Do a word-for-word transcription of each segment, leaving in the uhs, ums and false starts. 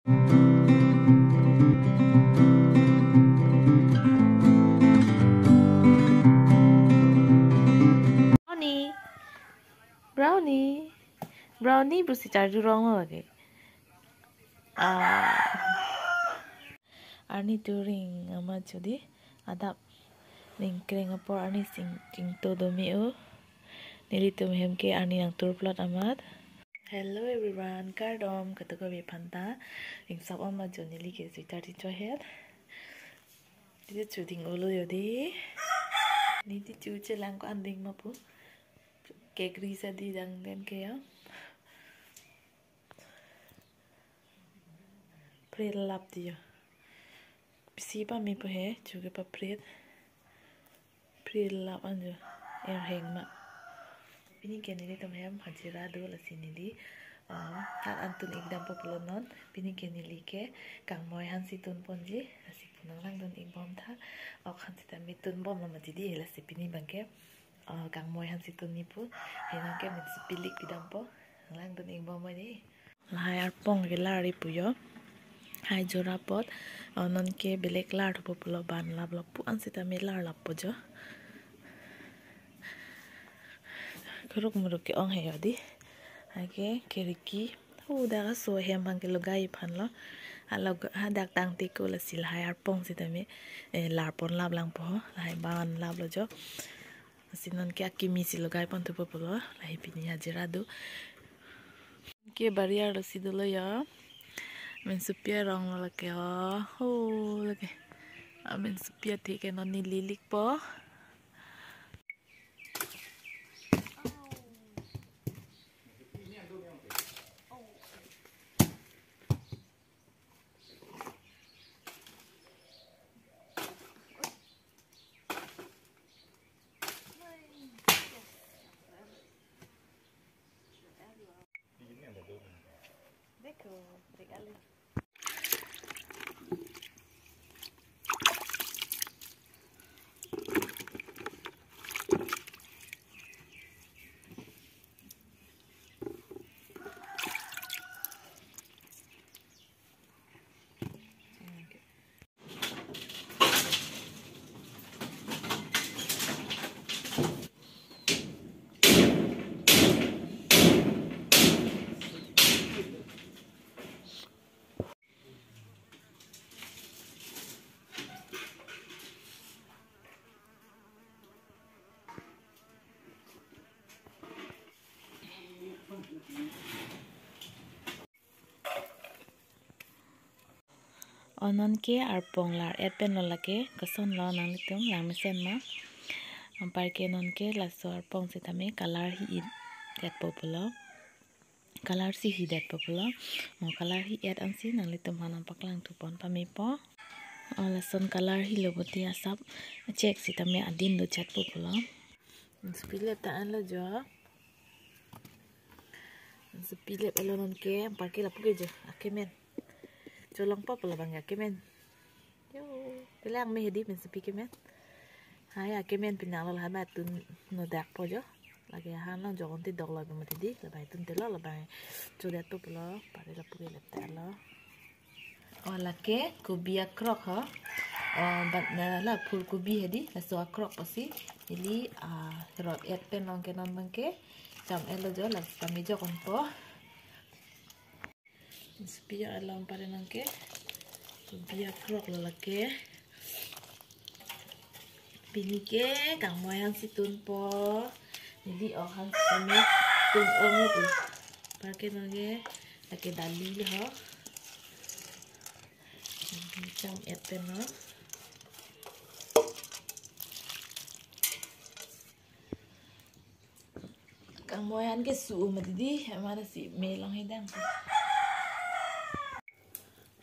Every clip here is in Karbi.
Brownie. Brownie. Brownie pusi charju rong lo lake. Ah. Arni turing ama chudi adap ningkreng apor arni sing chingto do me-o. Nelitum hem ke arni nangtur plot amat. Hello everyone, kardom katuko bi phanta. Ingsap ama jo neli ke sweater ti chohet. Neli chuding olo jodi. Neli chu chelang ko anding mapu. Kekri sa di dang den ke ya. Pret lap diyo. Pisi pa me po he, chuke pa pret. Pret lap anjo. Er heng ma. Pini ke nelitum hem hajira do lasi neli. Um, hat antun ik dampo pulo non. Pini ke neli ke kangmoi hansi tun ponji. Lasi pu nanglangdun ik bom tha. Ok hansi tame tun bom lo mati di lasi pini bangke. Uh, kangmoi hansi tun ni pu. Henang ke mensi pilik pi dampo. Nanglangdun ik bom di. Lahai arpong ke lar ri puyo. Hai jora apot. Oh, non ke belek lar thupo pulo ban lap lo pu ansi tame lar lap po jo. Kuruk muruk ke-ong he jodi. Hai ke keriki. Hu dak aso hem bang ke logai phan lo. Alog hadak tangte ko lasi lahai arpong sitame, eh, lar pon lap lang po. Lahai ban lap lo jo. Lasi non ke akimi si logai pon thupo pulo. Lahai pini hajira do. Ke bari arlo si dolo ya. Mensupi arong lo lake ho. Ho lake. Amen supi athe ke non neli likpo. देखो, देख आलू। O non ke arpong lar et pen lo lake, koson lo nanglitum langmesen ma. Anparke non ke laso arpong sitame color hi-i detpo pulo. Color si hi detpo pulo. Mo color hi-et ansi nanglitum aphan nangpaklang thupon pame po. O lason color hilo pulote asap chek sitame adin do chetpo pulo. Supi lep ta-an lo jo. Supi lep elo non ke, anparke lapu ke jo. Akemen. Cholong po pulo bang akemen. Yo, pele ang me hedi mensupi kemen. Hai akemen pinang lo lahai ba tun nodak po jo. Lake ahan long jokon te dok lo mati di, labai tun te lo labai. Chodet po pulo, pare lapu ke lep ta lo. O lake kobi akrok ho. O bat na la phul kobi hedi, laso akrok pusi. Ili, ah, rot et pen long ke non bang ke. Cham elo jo, lak kami jokon po. Supi along pare non ke. Kobi akrok lo lake. Pini ke kangmoi hansi tun po. Neli o hansi tame tun ong lo pu. Anparke non ke lake dali lo ho. Cham et pen lo. Kangmoi an ke su mati di, amara si me long hidang.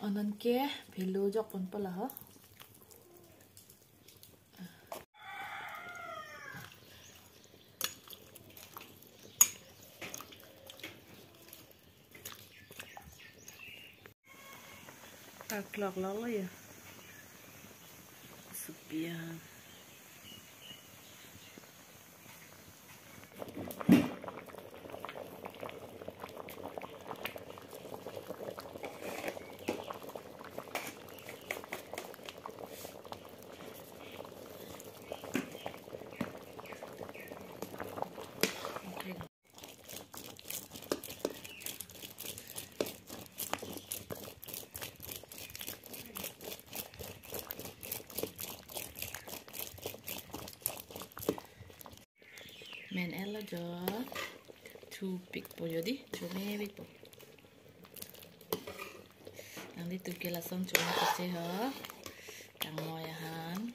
O non ke phelo jokpon po la ho. Aklok lo lo ya. Supi an. Men-etlo jo. Chupikpo jo di, chomepikpo. Nanglitum ke lason chome kose ho. Tangmo ahan.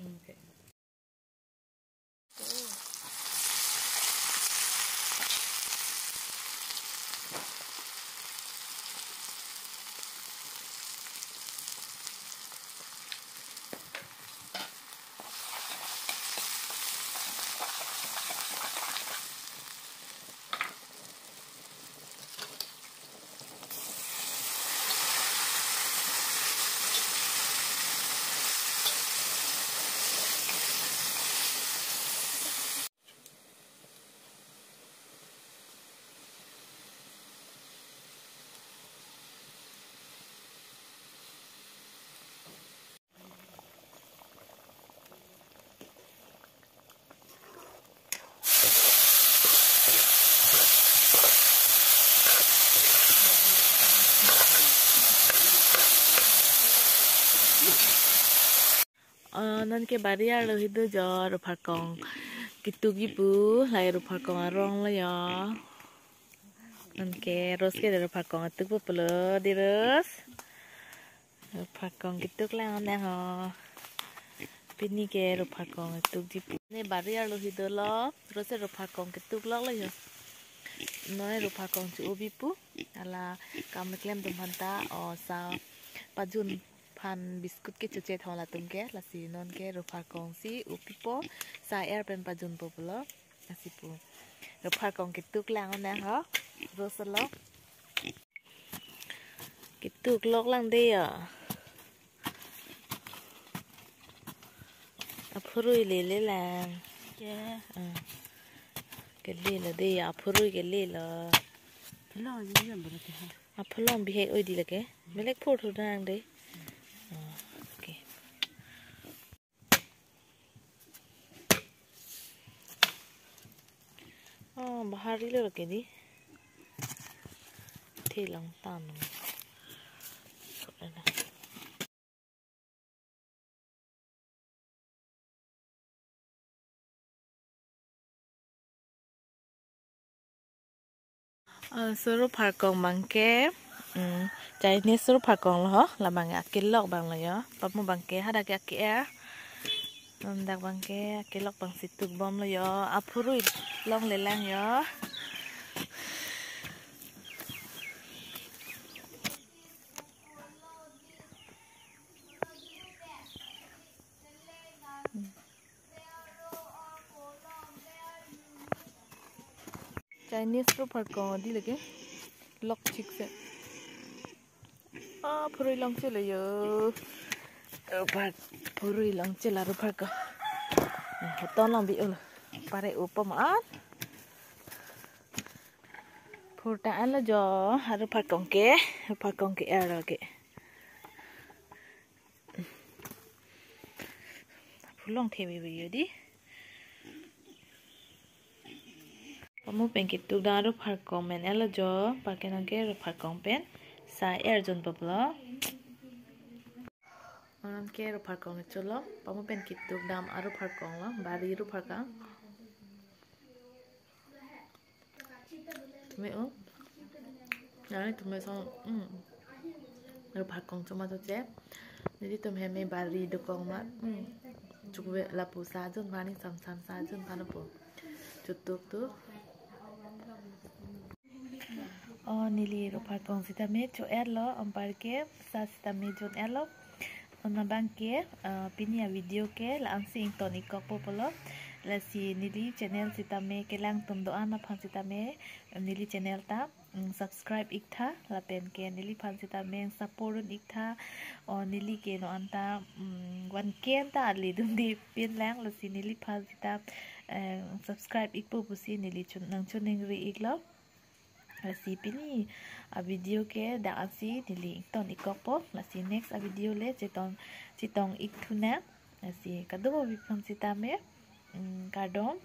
Okay. Oh, non ke bari arlo hidu jo, rupharkong ketukji pu, lahai rupharkong arong lo jo. Non ke Rose ke rupharkong ketukpo pulo di Rose. Rupharkong ketuk lang ne ho. Pini ke rupharkong ketukji pu. Ne bari arlo hidu lo, Rose rupharkong ketuklok lo jo. Noi rupharkong cho-obi pu. Hala kam keklem atum aphanta, o sa pajun aphan biscuit ke chochet ho latum ke, lasi non ke rupharkong si opipo, sa er pen pajunpo pulo, lasi pu. Rupharkong ketuk lang ne ho, Rose lo. Ketuklok lang de ya. Aphurui lele lang. Ke. Ah. Kelelo de ya, aphurui kelelo. Hello, you remember the Apholong bihek oi di lake. Belek phur thu dang de. Oh, okay. Oh, bahar lo lake di. Thelang tan. Ah, so rupharkong abangke, mm, Chinese rupharkong lo ho, labang akelok abang lo yo. Pamu abangke hadak ke ake-er. Dak abangke akelok abang si tukbom lo yo. Aphurui longle lang yo. Chinese rupharkong di lake. Lok chik se. Ah, phurui longche lo yo. Ruphar, phurui longche la rupharkong. Eh, hoton long bi ulo. Pare upom an. Phur ta an lo jo, rupharkong ke, rupharkong ke-er lo ke. Phulong thebe be yo di. Pamu pen ketuk dam rupharkong men-etlo jo, anparke non ke rupharkong pen sa er junpo pulo. Non ke rupharkong cholo, pamu pen ketuk dam arupharkong lo, bari rupharkong. Tumi o. Nai tumi so, mm. Rupharkong choma to che. Nelitum hem me bari dokong ma. Mm. Chukve lapu sa jun mani sam sam sa jun pano po. Chutuk tu. Oh, neli rupharkong sitame cho-etlo, anparke sa sitame jun-etlo. Non abangke, ah, pini avideo ke la-an si ington-ik kokpo pulo. Lasi neli channel sitame kelang atum do-an aphan sitame neli channel ta mm, subscribe ik tha, lapen ke neliphan sitame support un ik tha. O neli ke non anta, mm, one K anta ale dunde pinlang, lasi neliphan sita, eh, subscribe ikpo pusi neli chun nangchoningri iklo. Lasi pini a video ke dak ansi neli ington ik kokpo. Lasi next a video le chetong chetong ik thunang. Lasi kadokave aphan sitame, mm, kardom.